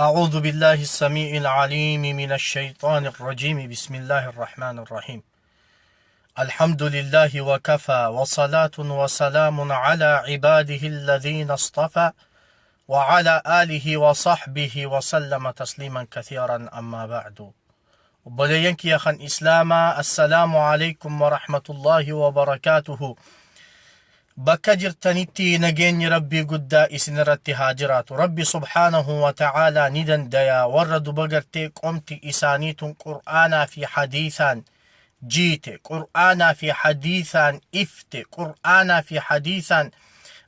أعوذ بالله السميع العليم من الشيطان الرجيم بسم الله الرحمن الرحيم الحمد لله وكفى وصلاة وسلام على عباده الذين اصطفى وعلى آله وصحبه وسلم تسليما كثيرا أما بعد Obboleeyyan kiyya kan Islaamaa Assalaamu Aleykum Warahmatullaahi Wabarakaatuhu. Bakka jirtanitti nageenyi Rabbii guddaa isinirratti haa jiraatu. Rabbi subhaanahu wa ta'aalaa ni dandaya warra duba gartee qomti isaanii tun Qur'aanaa fi hadiisaan jiite, Qur'aanaa fi hadiisaan ifte, Qur'aanaa fi hadiisaan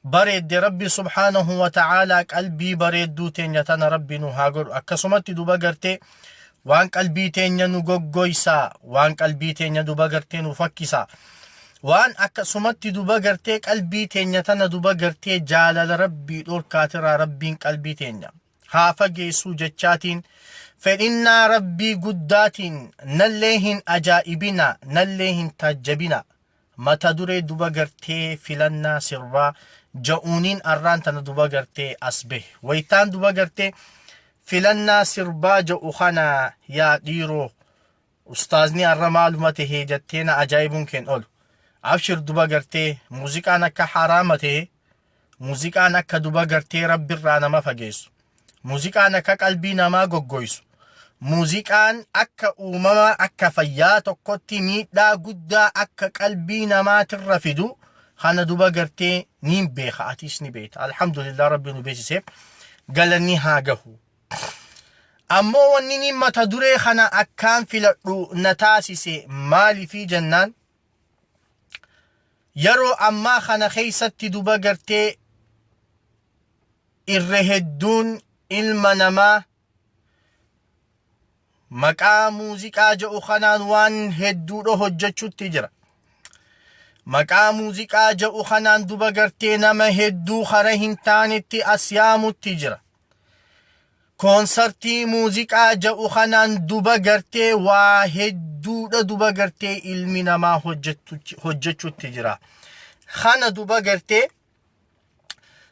bareedde Rabbi subhaanahu wa ta'aalaa qalbii bareedduu teenya tana Rabbi nu haa godhu. Akkasumatti duba gartee waan qalbii teenya nu goggoysaa, waan qalbii teenya duba gartee nu fakkisaa, waan akkasumatti duba gartee qalbii teenya tana duba gartee jaalala Rabbii dhorkaatirraa Rabbiin qalbii teenya haa fageessuu jechaatiin fedhinnaa Rabbii guddaatiin nallee hin ajaa'ibina, nallee hin taajjabina. Mata duree duba gartee filannaa sirbaa ja'uuniin arraan tana duba gartee as bahe. Waytaan duba gartee filannaa sirbaa ja'u kana yaa dhiiroo ustaazni arra maaluma tahee jettee na ajaa'ibuun keen olu. Abshir duba gartee muuziqaan akka haraama tahe muuziqaan akka duba gartee rabbirraa nama fageessu. Muuziqaan akka qalbii namaa goggoysu. Muuziqaan akka uumamaa akka fayyaa tokkotti miidhaa guddaa akka qalbii namaatirra fidu kana duba gartee niin beeka atiis ni beekta. Alhamdulillah rabbi nu beeksiseef galanni haa gahu. Ammoo wanni niin mata duree kana akkaan filadhu na taasise maaliifii jennaan yeroo ammaa kana keessatti duba gartee irra hedduun ilma namaa maqaa muuziqaa jedhu kanaan waan hedduudha hojjechuutti jira. Maqaa muuziqaa jedhu kanaan duba gartee nama hedduu kara hin taanetti as yaamutti jira. Koonsartii muuziqaa jedhu kanaan duba gartee waa hedduudha duba gartee ilmi namaa hojjechuutti jira. Kana duba gartee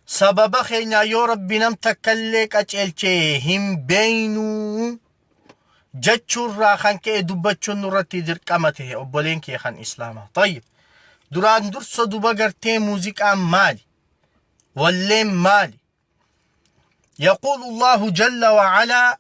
sababa keenyaa yoo rabbi nam takkallee qaceelche hin beeynuu jechuurraa kan ka'e dubbachuun nurratti dirqama ta'e obboleen kee kan islaamaa. Tayyib. Duraan dursa duba gartee muuziqaan maali? Walleen maali? يقول الله جل وعلا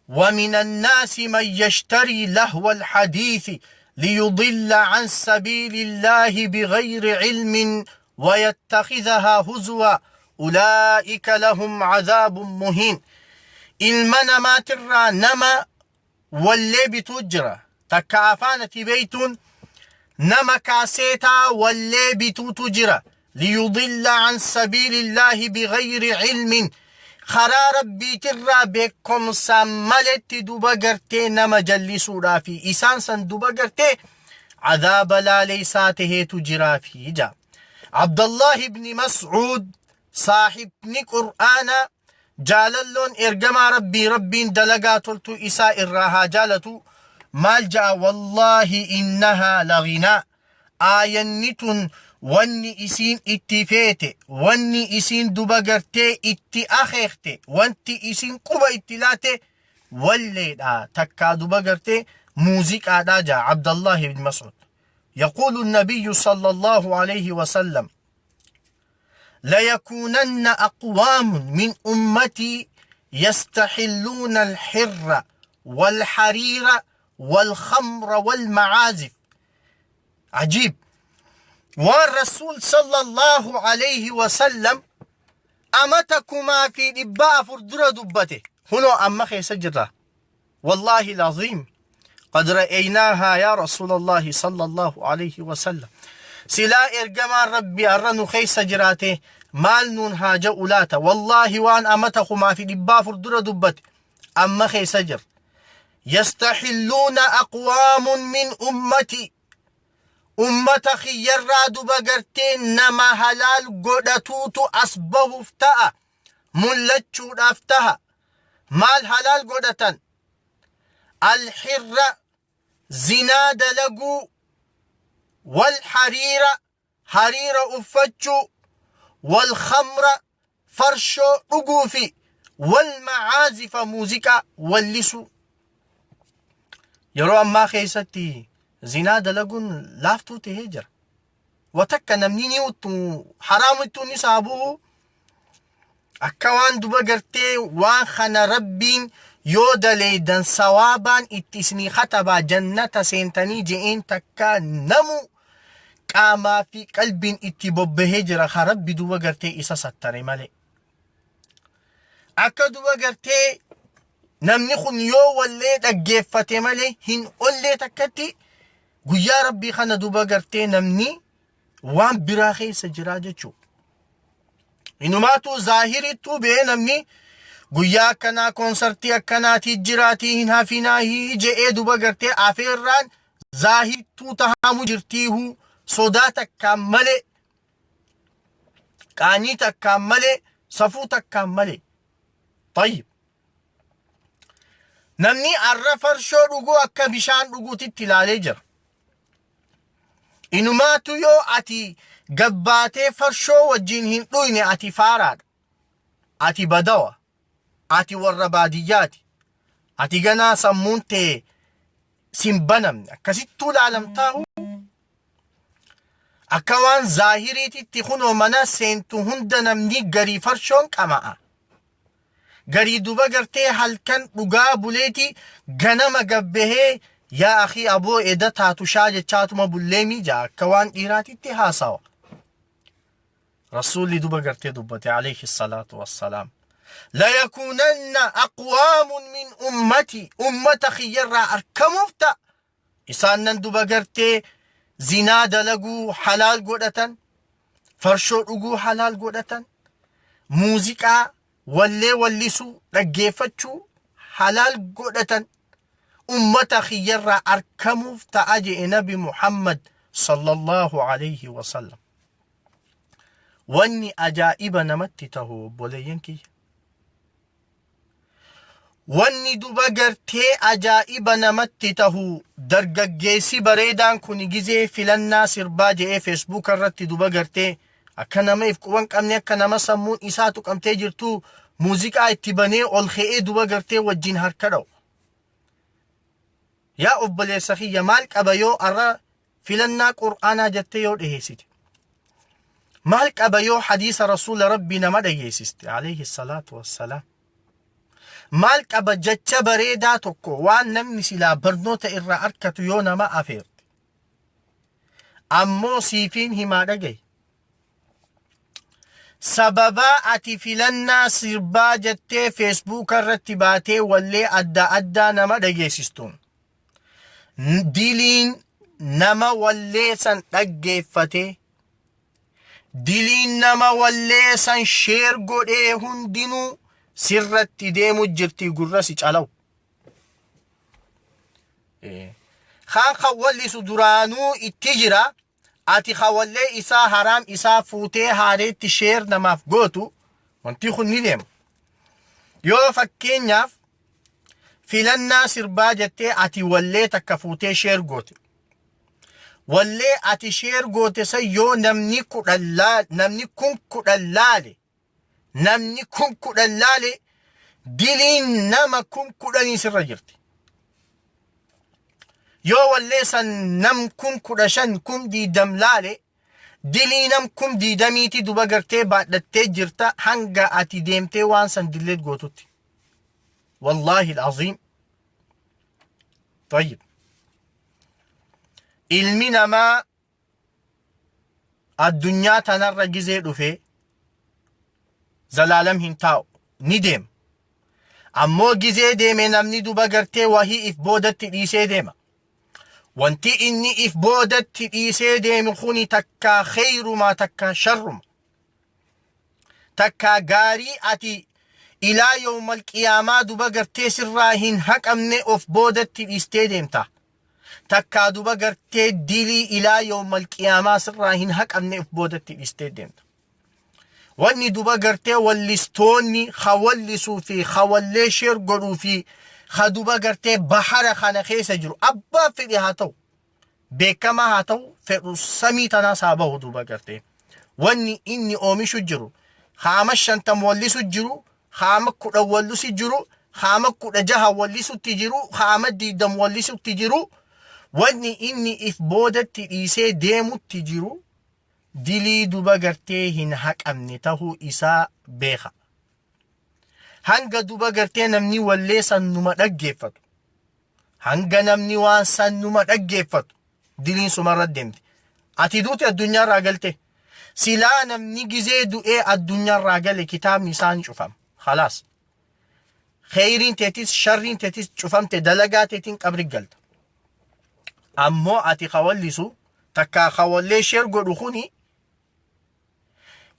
ومن الناس من يشتري لهو الحديث ليضل عن سبيل الله بغير علم ويتخذها هزوا أولئك لهم عذاب مهين ilma namaatirraa nama wallee bituu jira. Takka afaan ati beeytuun nama kaaseetaa wallee bituutu jira. Liyudilla an sabiilillaahi bighayri ilmin karaa rabbiitirraa beekomsaan maletti duba gartee nama jallisuudhaafi isaan san duba gartee cadaaba laaleeysaa taheetu jiraafi ja. Abdallahi ibni Mas'uud saahibni Qur'aanaa Jaalalloon ergamaa Rabbii Rabbiin dalagaa toltuu isaa irraa haa jaalatu maal ja'a wallaahi innahaa laghinaa aayanni tun wanni isiin itti feete wanni isiin duba gartee itti akeekte wanti isiin quba itti laate walleedha takkaa duba gartee muuziqaadha ja'a Abdallahi ibn Mas'ud يقول النبي صلى الله عليه وسلم ليكونن أقوام من أمتي يستحلون الحر والحرير والخمر والمعازف عجيب والرسول صلى الله عليه وسلم amata 1400 dura dubbate hunoo amma keessa jirra wallaahi laziim qad ra'eynaahaa yaa rasuulallaahi sallallahu alayhi wasallam silaa ergamaan rabbii har'a nu keessa jiraate maal nuun haa ja'u laata wallaahi waan amata 1400 dura dubbate amma keessa jira yastaxilluuna aqwaamun min ummati Ummata kiyyarraa duba gartee nama halaal godhatuutu as bahuuf ta'a. Mullachuudhaaf taha. Maal halaal godhatan? Alhirra zinaa dalaguu, wal hariira hariira uffachuu, wal khamra farshoo dhuguu fi Wal ma'aazifa muuziqaa wallisuu. Yeroo ammaa keessatti zinaa dalaguun laaftuu tahee jira. Wa takka namni ni uttu haraamittuu ni saabuhu akka waan duba gartee waan kana rabbiin yoo daleeydan sawaabaan itti isinii katabaa jannata seentanii je'een takka namu qaamaa fi qalbiin itti bobbahee jira ka rabbi duba gartee isa sattare malee. Akka duba gartee namni kun yoo wallee dhaggeeffate malee hin ollee takkatti guyyaa rabbii kana duba gartee namni waan biraa keessa jiraa jechuudha. Inumaatuu zaahirittuu bee namni guyyaa akkanaa koonsartii akkanaatii jiraatii hin hafinaahii je'ee duba gartee afeerraan zaahirtuu tahamu jirtiihuu sodaa takkaan malee qaanii takkaan malee safuu takkaan malee. Tayyib. Namni arra farshoo dhuguu akka bishaan dhuguutitti ilaalee jira. Inumaatu yoo ati gabbaatee farshoo wajjin hin dhuyne ati faaraadha. Ati badawa. Ati warra baadiyyaati. Ati ganaa sammuun tee sin banamne. Akkasittuu laalamtaahu. Akka waan zaahiriititti kunoo mana seentu hunda namni garii farshoon qama'a. Garii duba gartee halkan dhugaa buleeti ganama gabbahee yaa akii aboo eda taatu shaa jechaatuma bulleemii jaa akka waan dhiiraatitti haasawa. Rasuulli duba gartee dubbate alayhi salaatu wassalaam. Layakuunanna aqwaamun min ummati ummata kiyyarraa arkamuuf ta'a. Isaan nan duba gartee zinaa dalaguu halaal godhatan, farshoo dhuguu halaal godhatan, muuziqaa wallee wallisuu dhaggeeffachuu halaal godhatan ummata kiyyarraa arkamuuf ta'a je'e nabi Muhammad sallallahu alayhi wasallam. Wanni ajaa'iba namatti tahu obboleeyyan kiyya. Wanni duba gartee ajaa'iba namatti tahu dargaggeessi bareedaan kun gizee filannaa sirbaa je'ee feesbuuka irratti duba gartee akka nama if quban qabne akka nama sammuun isaa tuqamtee jirtu muuziqaa itti banee ol ka'ee duba gartee wajjin harka dha'u. Yaa obboleessa kiyya maal qaba yoo arra filannaa qur'aanaa jettee yoo dhiheessite? Maal qaba yoo hadiisa rasuula rabbii nama dhageessiste alayhi salaatu wassalaam? Maal qaba jecha bareedaa tokko waan namni silaa barnoota irraa arkatu yoo nama afeerte? Ammoo siifiin himaa dhagayi. Sababaa ati filannaa sirbaa jettee feesbuuka irratti baatee wallee adda addaa nama dhageessistuun diliin nama wallee san dhaggeeffatee diliin nama wallee san sheer godhee hundinuu sirratti deemu jirti gurra si calaw. Kaan kan wallisu duraanuu itti jira ati ka wallee isaa haraam isaa fuutee haareetti sheer namaaf gootu wanti kun ni deema. Yoo fakkeenyaaf filannaa sirbaa jettee ati wallee takka fuutee sheer goote. Wallee ati sheer goote san yoo namni kudhan laal namni kun kudhan laale namni kun kudhan laale diliin nama kun kudhanii sirra jirti. Yoo wallee san nam kun 15 kun 20 laale dilii nam kum diidamiiti duba gartee baadhattee jirta hanga ati deemtee waan san dilleet gootutti. Wallaahi al-aziim. Tayyib. Ilmi namaa addunyaa tanarra gizee dhufe zalaalam hin taa'u ni deema. Ammoo gizee deeme namni duba gartee wahii if boodatti dhiisee deema. Wanti inni if boodatti dhiisee deemu kuni takkaa kheyrumaa takkaa sharruma. Takkaa gaarii ati ilaa yawmal qiyaamaa duba gartee sirraa hin haqamne of boodatti dhiistee deemta. Takkaa duba gartee dilii ilaa yawmal qiyaamaa sirraa hin haqamne of boodatti dhiistee deemta. Wanni duba gartee wallistoonni ka wallisuu fi ka wallee sheer godhuu fi ka duba gartee bahara kana keessa jiru abbaa fedhe haa ta'u beekamaa haa ta'u fedhu samii tanaas haa bahu duba gartee wanni inni oomishu jiru ka ama 50 wallisu jiru Haama 10 wallusi jiru, haama 16 wallisutti jiru, haama 20 wallisutti jiru, wanni inni if boodatti dhiisee deemutti jiru dilii duba gartee hin haqamne tahuu isaa beeka. Hanga duba gartee namni wallee san numa dhaggeeffatu, hanga namni waan san numa dhaggeeffatu, diliin sumarra deemti. Ati duute addunyaarraa galte. Silaa namni gizee du'ee addunyaarraa gale kitaabni isaa ni cufama. Khalaas. Kheyriin teetis sharriin teetis cufamte, dalagaa teetiin qabri galta. Ammoo ati ka wallisu takkaa ka wallee sheer godhu kuni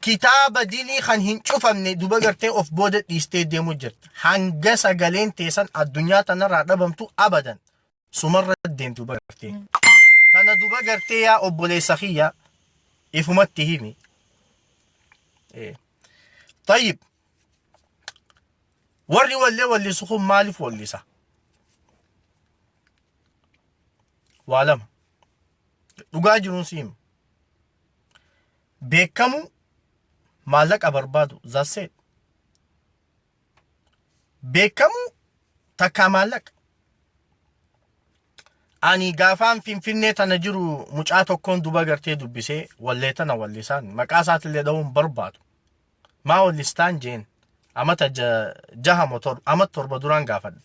kitaaba dilii kan hin cufamne duba gartee of booda dhiistee deemu jirta. Hanga sagaleen teessan addunyaa tanarraa dhabamtu abadan sumarra deemtu duba gartee. Tana duba gartee yaa obboleessa kiyya ifumatti himi. Tayyib, warri wallee wallisu kun maaliif wallisa? Waa lama. Dhugaa jiruun si hima. Beekamu, maallaqa barbaadu, that's it. Beekamu takkaa maallaqa. Ani gaafaan Finfinnee tana jiru mucaa tokkoon duba gartee dubbisee, wallee tana wallisaan, maqaa isaatillee dha'uun barbaadu. Maa wallistaan jeen, amata jaha moo amata 7 duraan gaafadhe.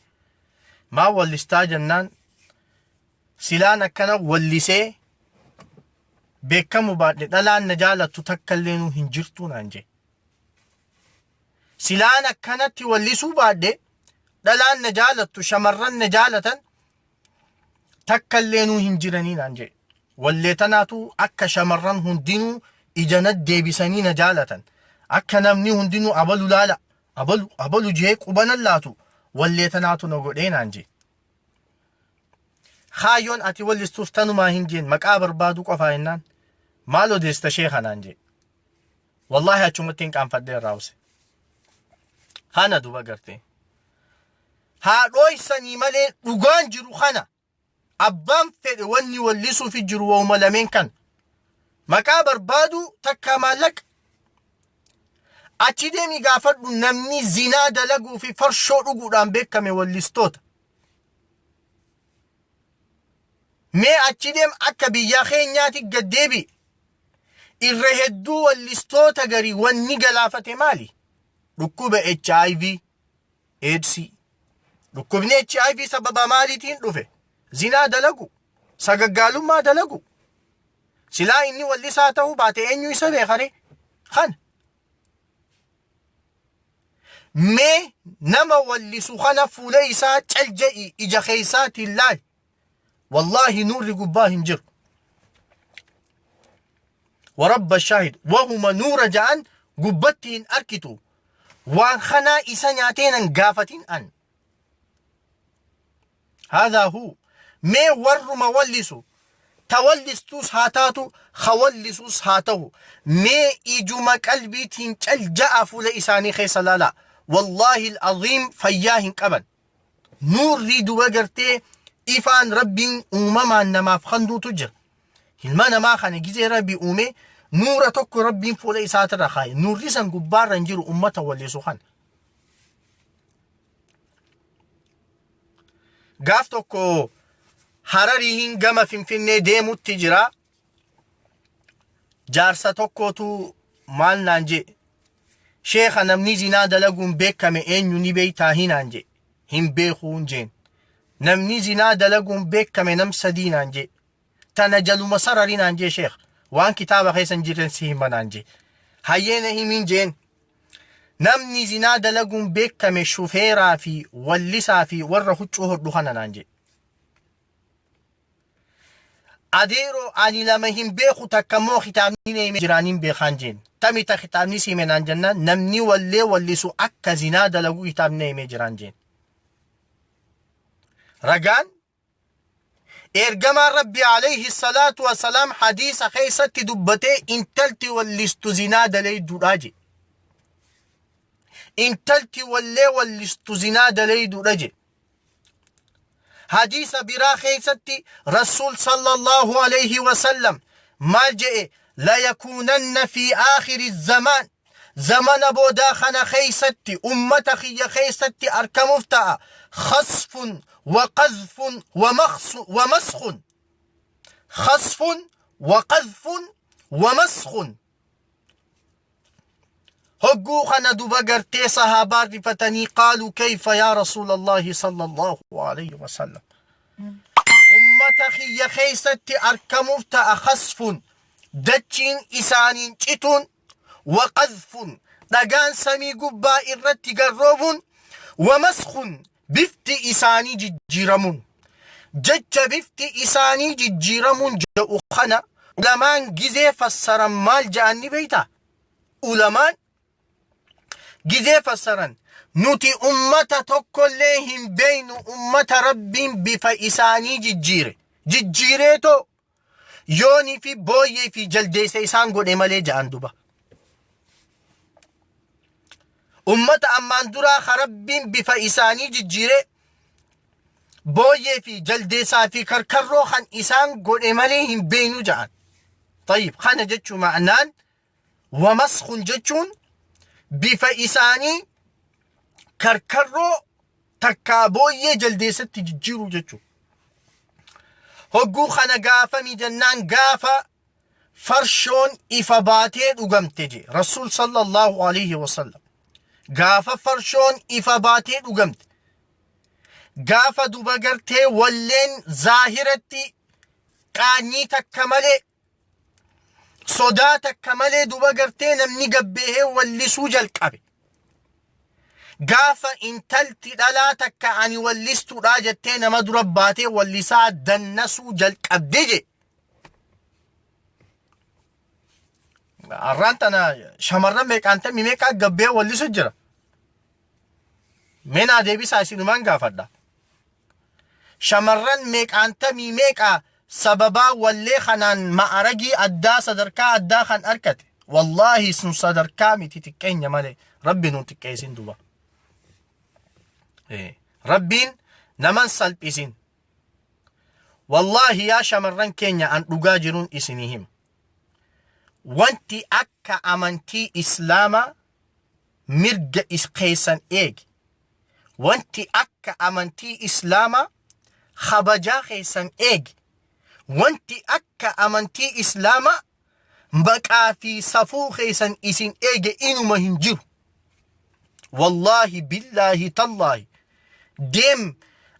Maa wallistaa jennaan, silaan akkana wallisee beekamu baadhe dhalaan na jaalattu takka illee nuu hin jirtu naan jee. Silaan akkanatti wallisuu baadhe dhalaan na jaalattu, shamarran na jaalatan takka illee nuu hin jiranii naan jee. Wallee tanaatu akka shamarran hundinuu ija na deebisanii na jaalatan. Akka namni hundinuu abalu laala, abalu abalu jee quba nan laatu wallee tanaatu na godhee naan jee. Kaayyoon ati wallistuuf tanumaa hin jeen, maqaa barbaaduu qofaa jennaan, maal odeessa sheeka naan jee. Wallaahi achumatti hin qaanfadhee irraa use. Kana duba gartee. Haa dhooysanii malee dhugaan jiru kana. Abbaan fedhe wanni wallisuufi jiru wauma lameen kana. Maqaa barbaaduu takkaa maallaqa. Achi deemi gaafadhu, namni zinaa dalaguu fi farshoo dhuguudhaan beekame wallistoota. Mee achi deem, akka biyya keenyaatti gad deebi'i. Irra hedduu wallistoota garii wanni galaafate maali? Dhukkuba HIV, AIDS. Dhukkubni HIV sababa maaliitiin dhufe? Zinaa dalagu, sagaggaalummaa dalagu. Silaa inni wallisaa ta'uu baate eenyu isa beekare? Kana. Mee nama wallisu kana fuula isaa cal je'i ija keessaatiin laali. Wallaahi nuurri gubbaa hin jiru. Warabba shaahid wahuma nuura ja'an gubbatti hin arkitu. Waan kanaa isa nyaatee nan gaafatin an. Haadhaa huu mee warruma wallisu, ta wallistuus haa taatu, ka wallisuus haa ta'u, mee ijuma qalbiitiin cal ja'a fuula isaanii keessa laalaa. Wallaahi al-aziim fayyaa hin qaban. Nuurri duba gartee ifaan Rabbiin uumamaan namaaf kanduutu jira. Ilma namaa kana gizee Rabbi uume nuura tokko Rabbiin fuula isaatirra kaaye. Nuurri san gubbaarra hin jiru ummata wallisu kana. Gaaf tokko Hararii gama Finfinnee deemutti jira. Jaarsa tokkotu maal naan jee. Sheekha, namni zinaa dalaguun beekame eenyu ni beektaa hinaan jee. Hin beekuun jeen. Namni zinaa dalaguun beekame nam sadii naan jee. Tana jaluma sarari naan jee sheekha. Waan kitaaba keessa hin jirren si hima naan jee. Hayyeena himiin jeen. Namni zinaa dalaguun beekame shufeeraa fi wallisaa fi warra huccuu hodhu kana naan jee. Adeeroo, ani lama hin beeku, takka immoo kitaabni na hime jiraaniin beekaan jeen. Tami ta kitaabni si hime naan jennaan, namni wallee wallisu akka zinaa dalagu kitaabni na himee jiraan jeen. Ragaan ergamaan Rabbi alayhi salaatu wasalaam hadiisa keessatti dubbatee, intalti wallistu zinaa dalayduudha je. Intalti wallee wallistu zinaa dalayduudha je. Hadiisa biraa keessatti Rasuul sallallahu alayhi wasallam maal jedhe? La yakuunanna fi aakhiri zamaan Zamana boodaa kana keeysatti ummata kiyya keeysatti arkamuuf ta'a khasfun wa qadhfun wa makhsu wa maskhun khasfun wa qadhfun wa maskhun. Hogguu kana duba gartee sahaabaan rifatanii qaaluu kayfa yaa rasuulallaahi sallallahu alayhi wasallam. Ummata kiyya keessatti arkamuuf ta'a khasfun dachiin isaaniin cituun wa qadhfun dhagaan samii gubbaa irratti garroobuun wa maskhun bifti isaanii jijjiiramuun. Jecha bifti isaanii jijjiiramuun jedhu kana ulamaan gizee fassaran maal ja'an ni beeytaa? Ulamaan gizee fassaran nuti ummata tokkollee hin beeynu ummata Rabbiin bifa isaanii jijjiire. Jijjiireetoo yoonii fi booyyee fi jaldeessa isaan godhe malee ja'an duba. Ummata ammaan duraa ka Rabbiin bifa isaanii jijjiiree booyyee fi jaldeessaa fi karkarroo kan isaan godhe malee hin beeynu ja'an. Tayyib kana jechuun ma'anaan wamaskun jechuun bifa isaanii karkarroo takkaa booyyee jaldeessatti jijjiiruu jechuudha. Hogguu kana gaafami jennaan gaafa farshoon ifa baatee dhugamte je Rasuul sallallahu alaihi wasallam. Gaafa farshoon ifa baatee dhugamte gaafa duba gartee walleen zaahiratti qaanyii takka malee sodaa takka malee duba gartee namni gabbeehee wallisuu jalqabe. Gaafa intalti dhalaa takka ani wallistuudhaa jettee nama dura baatee wallisaa dannasuu jalqabde je. Arraan tana shamarran meeqaantamii meeqaa gabbee wallisu jira. Mee naa deebisaa isinumaan gaafadha. Shamarran meeqaantamii meeqaa sababaa wallee kanaan ma'aragii addaa sadarkaa addaa kan arkate. Wallaahi sun sadarkaa miti xiqqeenya malee rabbi nun xiqqeessin duba. Rabbiin naman salphisin. Wallaahi yaa shamarran keenya an dhugaa jiruun isinii hima. Wanti akka amantii Islaamaa mirga is keessan eege. Wanti akka amantii Islaamaa kabajaa keessan eege. Wanti akka amantii Islaamaa maqaa fi safuu keessan isin eege inuma hin jiru. Wallaahi billaahi tallaahi deem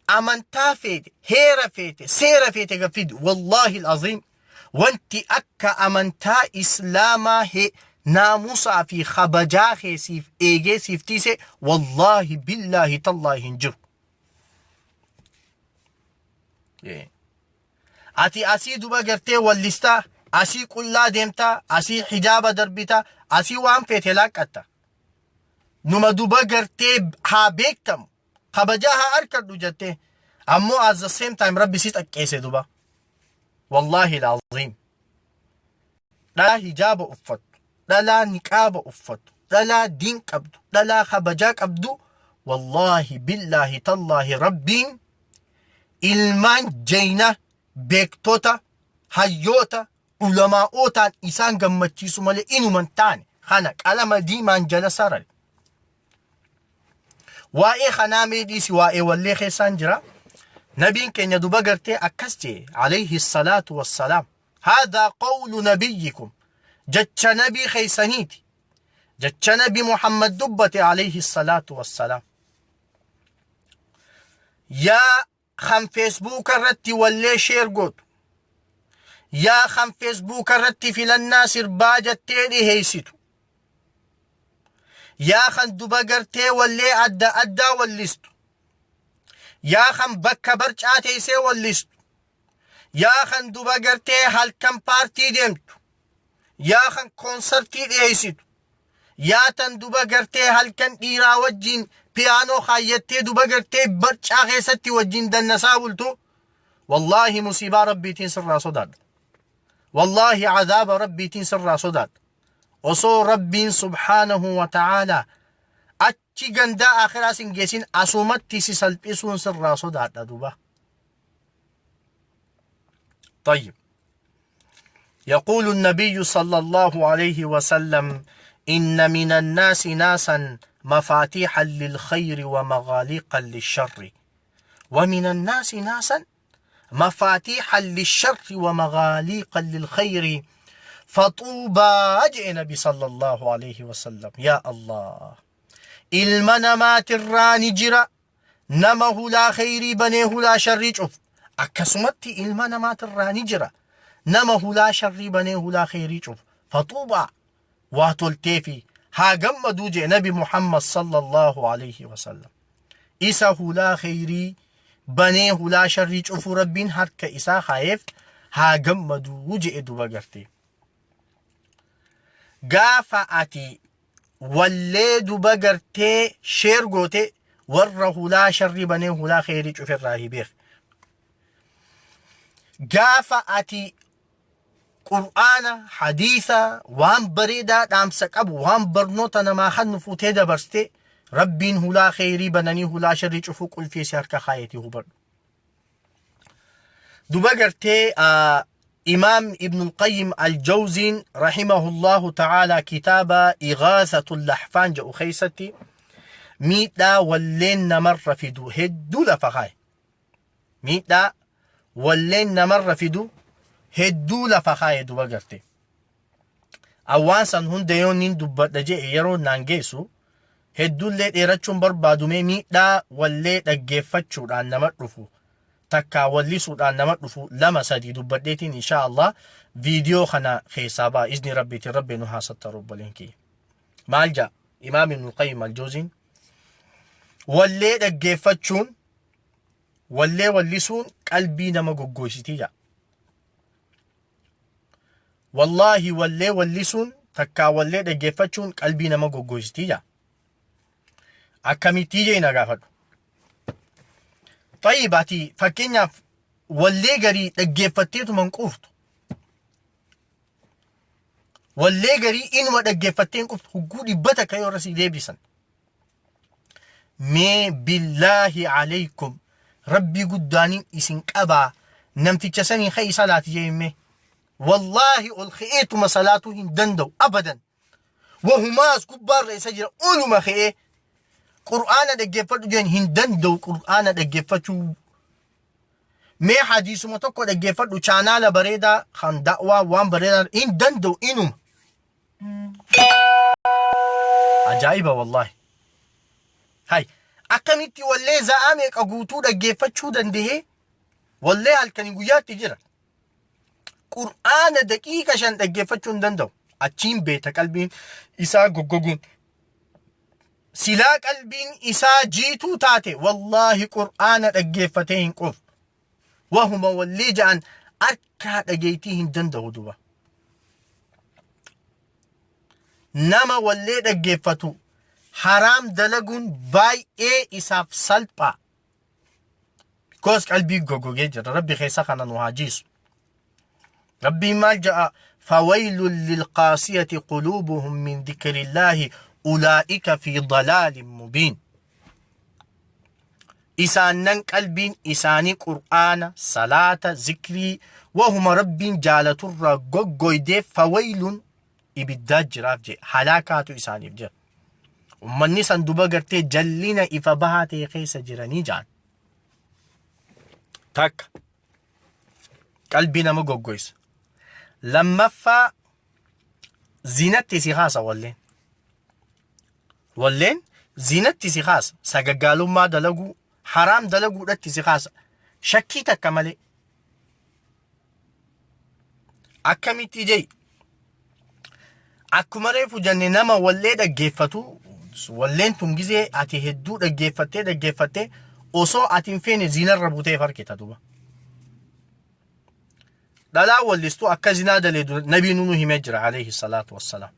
amantaa feete heera feete seera feete gaffidi wallaahi al'aziim wanti akka amantaa islaamaa he naamusaa fi kabajaa kee siif eegee siif tiise wallaahi billaahi tallaahi hin jiru. Ati asii duba gartee wallistaa, asii qullaa deemtaa, asii hijaaba darbita, asii waan feete laaqqatta. Numa duba gartee haa beektamu, kabajaa haa arkadhu jettee. Ammoo at the same time rabbi si xaqqeesse duba. Wallaahi laziim. Dhalaa hijaaba uffattu, dhalaa niqaaba uffattu, dhalaa diin qabdu, dhalaa kabajaa qabdu, wallaahi billaahi tallaahi rabbiin ilmaan jeyna beektota hayyoota ulamaa'ootaan isaan gammachiisu malee inuma hin taane kana qalama diimaan jala sarare. Waa'ee kanaa mee dhiisi waa'ee wallee keessaan jira. Nabiin keenya duba gartee akkas jee alayhi salaatu wassalaam. Haadhaa qawlu nabiyyikum jecha nabii keessaniiti. Jecha nabi Muhammad dubbate alayhi salaatu wassalaam. Yaa kan feesbuuka irratti wallee sheer gootu. Yaa kan feesbuuka irratti filannaa sirbaa jettee dhiheessitu. Yaa kan duba gartee wallee adda addaa wallistu. Yaa kan bakka barcaa teessee wallistu. Yaa kan duba gartee halkan paartii deemtu. Yaa kan koonsartii dhiheessitu. Yaa tan duba gartee halkan dhiiraa wajjin piyaanoo kaayyattee duba gartee barcaa keessatti wajjin dannasaa bultu. Wallaahi musiibaa rabbiitiin sirraa sodaadha. Wallaahi cadaaba rabbiitiin sirraa sodaadha. Osoo rabbiin subhaanahu wa ta'aalaa achi gandaa akhiraa sin geessin asumatti si salphisuun sirraa sodaadha duba. طيب يقول النبي صلى الله عليه وسلم Inna minan naasi naasan mafaatiihan lilkhayri wa maghaaliiqan lisharri. Wa minan naasi naasan mafaatiihan lisharri wa maghaaliiqan lilkhayri. Faxuubaa je'e Nabi sallallahu alayhi wasallam. Yaa Allah. Ilma namaatirraa ni jira nama hulaa kheyrii banee hulaa sharrii cufu. Akkasumatti ilma namaatirraa ni jira nama hulaa sharrii banee hulaa kheyrii cufu. Faxuubaa waa tolteefi haa gammaduu jedhe Nabi Muhammad sallallahu alayhi wasallam. Isa hulaa kheyrii banee hulaa sharrii cufuu Rabbiin harka isaa kaayeef haa gammaduu jedhe duba gartee. Gaafa ati wallee duba gartee sheer goote warra hulaa sharrii banee hulaa kheyrii cuferraa hi beek. Gaafa ati Qur'aana, hadiisa, waan bareedaa dhaamsa qabu, waan barnoota namaa kannu fuutee dabarste, Rabbiin hulaa kheyrii bananii hulaa sharrii cufuu qulfii si harka kaayetii hubadhu. Duba gartee Imaam Ibnul Qayyim Al-Jawziin rahimahullahu ta'ala kitaaba Ighaasatul Lahfaan jedhu keessatti miidhaa walleen namarra fidu hedduu lafa kaaye. Miidhaa walleen namarra fidu hedduu lafa kaaye duba garte. Awwaan san hunda yoon nin dubbadha je'e yeroo naan geessu hedduullee dheerachuun barbaadumee miidhaa wallee dhaggeeffachuudhaan nama dhufu takkaa wallisuudhaan nama dhufu lama sadii dubbadheetiin inshaa Allah viidiyoo kana keessaa ba'a izni rabbiitiin rabbi nu haa sattaru obboleen kiyya. Maal ja'a Imaam Ibnul Qayyim Al-Jawziin wallee dhaggeeffachuun wallee wallisuun qalbii nama goggoysitii ja'a. Wallaahi wallee wallisuun takkaa wallee dhaggeeffachuun qalbii nama goggoysitii ja'a. Akkamittii jee na gaafadhu. Xayyib ati fakkeenyaaf wallee garii dhaggeeffatteetuma hin quuftu. Wallee garii inuma dhaggeeffattee hin quuftu hugguu dhibba takka yoo irra sii deebisan. Mee billaahi alaykum rabbii guddaaniin isin qabaa namticha sanii ka'ii salaati jee mee. Wallaahi ol ka'eetuma salaatuu hin danda'u abadan. Wahumaas gubbaarra isa jira oluma ka'ee qur'aana dhaggeeffadhu jeen hin danda'u qur'aana dhaggeeffachuu. Mee hadiisuma tokko dhaggeeffadhu chaanaala bareedaa kan da'waa waan bareedaa hin danda'u inuma. Ajaa'iba wallaahi. Hay akkamitti wallee za'aa meeqa guutuu dhaggeeffachuu danda'ee wallee halkanii guyyaatti jira. Qur'aana daqiiqa 5 dhaggeeffachuu hin danda'u. Achiin beeta qalbiin isaa goggoguun. Silaa qalbiin isaa jiituu taate wallaahi qur'aana dhaggeeffatee hin quufu. Wahuma wallee ja'an arkaa dhageeytii hin danda'u duba. Nama wallee dhaggeeffatu haraam dalaguun baay'ee isaaf salphaa. Because qalbii goggogee jira. Rabbi keessa kana nu haa jiisu. Rabbiin maal ja'a? Fawaylun lilqaasiyati quluubuhum min dhikrillaahi ulaa'ika fi dalaalin mubiin. Isaannan qalbiin isaanii Qur'aana, salaata, zikrii, wahuma Rabbiin jaalaturraa goggoydee fawaylun ibiddaa jiraaf jee halaakaatu isaaniif jira. Ummanni san duba gartee jallina ifa bahaa ta'e keessa jiranii jaan. Takka qalbii nama goggoysa. Lammaffaa zinatti si kaasa walleen. Walleen zinatti si kaasa. Sagaggaalummaa dalaguu, haraam dalaguudhatti si kaasa. Shakkii takka malee. Akkamitti jee? Akkuma reefu jenne nama wallee dhaggeeffatu walleen tun gizee ati hedduu dhaggeeffattee dhaggeeffattee osoo ati hin feene zinarra butee farkita duba. Dhalaa wallistuu akka zinaa daleedu nabiin nu himee jira alayhi salaatu wassalaam.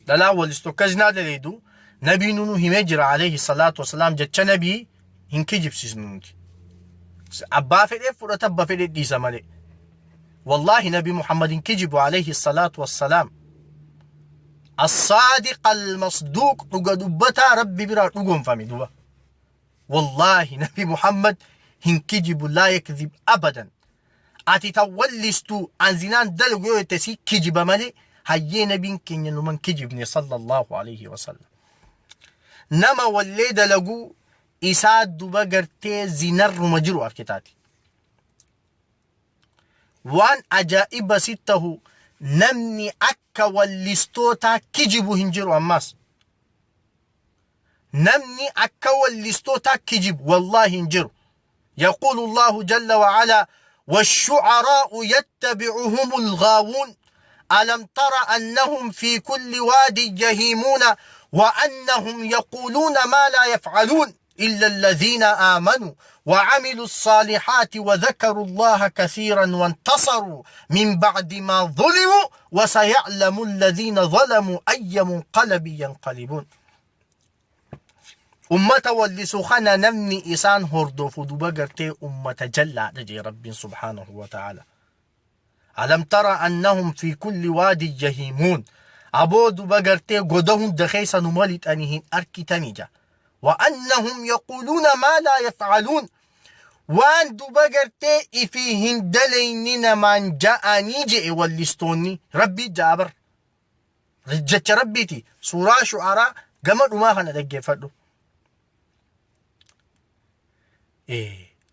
Dhalaa wallistu akka zinaa daleedu nabiin nu himee jira alayhi salaatu wassalaam jecha nabii hin kijibsiisnu nuti. Abbaa fedhee fudhata abbaa fedhee dhiisa malee. Wallaahi nabi Muhammad hin kijibu alayhi salaatu wassalaam. As-saadiq al-masduuq dhuga dubbataa rabbi biraa dhugoomfame duba. Wallaahi nabi Muhammad hin kijibu laa yakzib abadan. Ati tan wallistu an zinaan dalagu yoo jette si kijiba malee hayyee nabiin keenya numan kijibne sallallahu alayhi wasallam. Nama wallee dalagu isaa duba gartee zinarruma jiru arkitaati. Waan ajaa'iba si tahu namni akka wallistootaa kijibu hin jiru ammaas. Namni akka wallistootaa kijibu wallaahi hin jiru. يقول الله جل وعلا والشعراء يتبعهم الغاوون ألم تر أنهم في كل واد يهيمون وأنهم يقولون ما لا يفعلون إلا الذين آمنوا وعملوا الصالحات وذكروا الله كثيرا وانتصروا من بعد ما ظلموا وسيعلم الذين ظلموا أي منقلب ينقلبون. Ummata wallisu kana namni isaan hordofu duba gartee ummata jallaadha jee Rabbiin subhaanahu wa ta'ala. Alam tara annahum fi kulli waadi yahimuun. Aboo duba gartee goda hunda keessa numa lixanii hin arkitani ja. Wa annahum yaquuluuna maa laa yaf'aluun. Waan duba gartee ifii hin dalayni namaan ja'anii je'e wallistoonni. Rabbii ja'a bar. Jecha Rabbiiti. Suuraa Shu'araa gama dhumaa kana dhaggeeffadhu.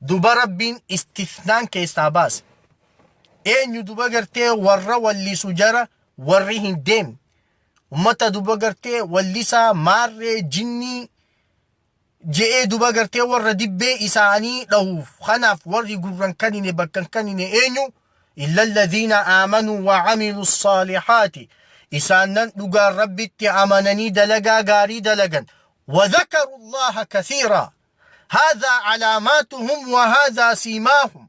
Duba Rabbiin istisnaan keessaa baase. Eenyu duba gartee warra wallisu jara warri hin deemne. Ummata duba gartee wallisaa maarree jinnii je'ee duba gartee warra dibbee isaanii dhahuuf kanaaf warri gurran kanine bakkan kanine eenyu illa alladhiina aamanuu wa amilu saalihaati isaannan dhugaan rabbitti amananii dalagaa gaarii dalagan wa dhakaru allaha kathiiraa هذا علاماتهم وهذا سيماهم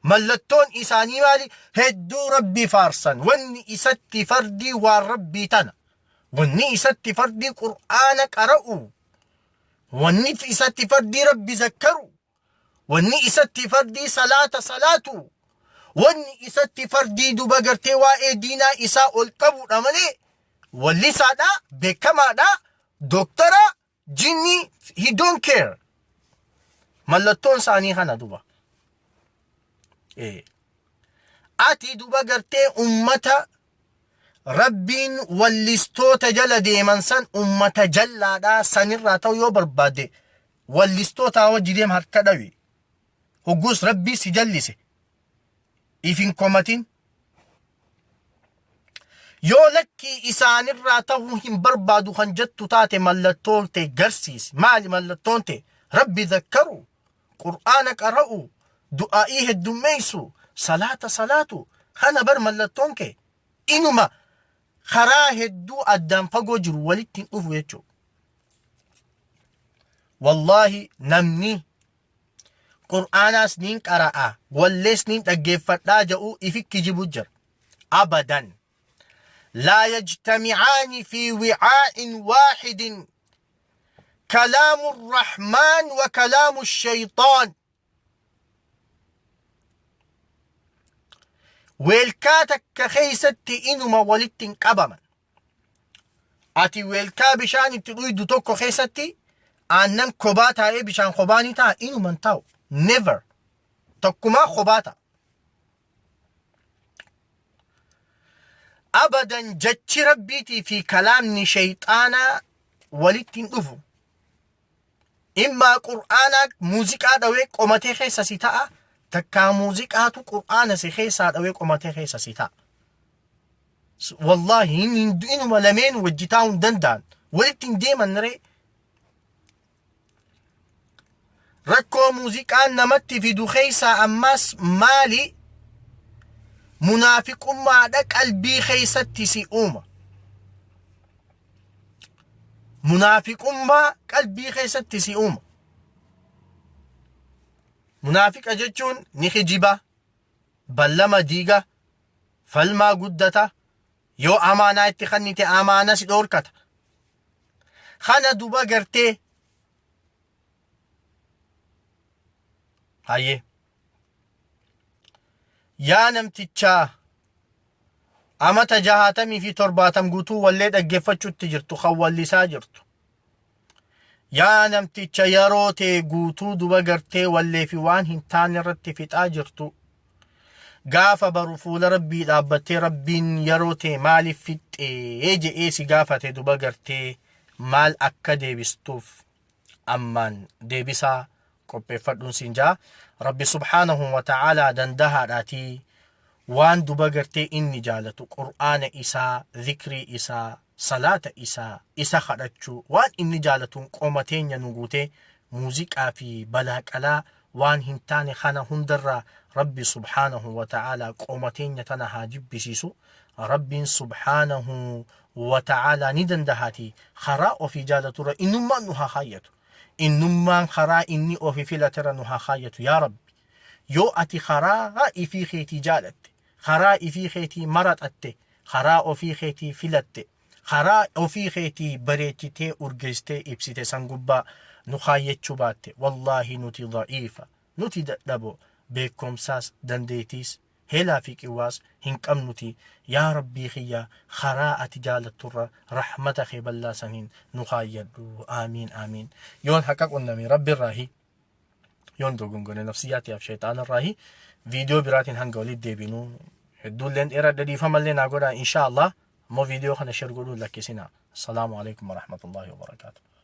mallattoon isaanii maali hedduu rabbi faarsan wanni isatti fardii waan rabbii tana wanni isatti fardii qur'aana qara'u wanni isatti fardii rabbi zakkaru wanni isatti fardii salaata salaatu wanni isatti fardii duba gartee waa'ee diinaa isaa ol qabuudha malee wallisaadha beekamaadha doktara jinnii he don't care mallattoon isaanii kana duba ati duba gartee ummata rabbiin wallistoota jala deeman san ummata jallaadhaa sanirraa ta'u yoo barbaadde wallistoota wajji deem harka dhawi hogguus rabbii si jallise if hin komatin Yoo lakkii isaanirraa tahuu hin barbaadu kan jettu taate mallattoo tee garsiisi. Maali mallattoon tee? Rabbi zakkaru, Qur'aana qara'u, du'aa'ii heddummeessu, salaata salaatu. Kana bar mallattoon kee. Inuma karaa hedduu addaan fagoo jiru walitti hin dhufu jechuudha. Wallaahi namni Qur'aanaas niin qara'a, wallees niin dhaggeeffadhaa ja'u ifi kijibu jira. Abadan. Laa yajtami'aani fi wi'aa'in waahidin kalaamu rahmaan wa kalaamu shayxaan. Weelkaa takka keessatti inuma walitti hin qabaman. Ati weelkaa bishaan itti dhuydu tokko keessatti aannan kobaa taa'ee bishaan kobaa ni ta'a inuma hin taa'u. Never. Tokkumaa kobaa ta'a. Abadan jechi rabbiitii fi kalaamni shayxaanaa walitti hin dhufu. Immaa qur'aanaa muuziqaa dhawee qomatee keessa si ta'a takkaa muuziqaatu qur'aana si keessaa dhawee qomatee keessa si ta'a. Wallaahi inuma lameen wajji taa'uu hin danda'an. Walitti hin deeman ree. Rakkoo muuziqaan namatti fidu keessaa ammas maali? Munaafiqummaadha qalbii keessatti si uuma. Munaafiqummaa qalbii keessatti si uuma. Munaafiqa jechuun ni kijiba, ballama diiga, falmaa guddata, yoo amaanaa itti kennite amaana si dhoorkata. Kana duba gartee hayyee yaa namtichaa amata jahaatamii fi torbaatam guutuu wallee dhaggeeffachuutti jirtu kan wallisaa jirtu. Yaa namticha yeroo tee guutuu duba gartee wallee fi waan hin taane irratti fixaa jirtu. Gaafa baru fuula Rabbii dhaabbattee Rabbiin yeroo tee maaliif fixxee je'ee si gaafate duba gartee maal akka deebistuuf ammaan deebisaa qopheeffadhuun siin ja'a. Rabbi subhaanahu wa ta'aalaa dandahaadhaatii waan duba gartee inni jaalatu Qur'aana isaa, zikrii isaa, salaata isaa, isa kadhachuu waan inni jaalatuun qoma teenya nu guutee muuziqaa fi balaaqalaa waan hin taane kana hundarraa Rabbi subhaanahu wa ta'aalaa qoma teenya tana haa jibbisiisu. Rabbiin subhaanahu wa ta'aalaa ni dandahaatii karaa ofii jaalaturra innummaan nu haa kaayyatu. Innummaan karaa inni ofi filaterra nu haa kaayyatu yaa Rabbi. Yoo ati karaa ifii keetii jaalatte, karaa ifii keetii maraxatte, karaa ofii keetii filatte, karaa ofii keetii bareechitee urgeessitee ibsite san gubbaa nu kaayyachuu baatte, wallaahi nuti da'iifa, nuti dadhabo, beekomsaas dandeetiis heelaa fi qiwwaas hin qabnuti yaa Rabbii kiyya karaa ati jaalatturra rahmata kee ballaa saniin nu kaayyadhu. Aamiin aamiin. Yoon haqa qunname Rabbirraahi, yoon dogongore nafsiyyaa tiyaaf shayxaanarraahi. Viidiyoo biraatiin hanga walitti deebinu, hedduulleen dheeradha, dhiifamallee naa godhaa. Inshaa Allah ammoo viidiyoo kana share godhuu lakkisinaa. Assalaamu alaikum warahmatullaahi wabarakaatu.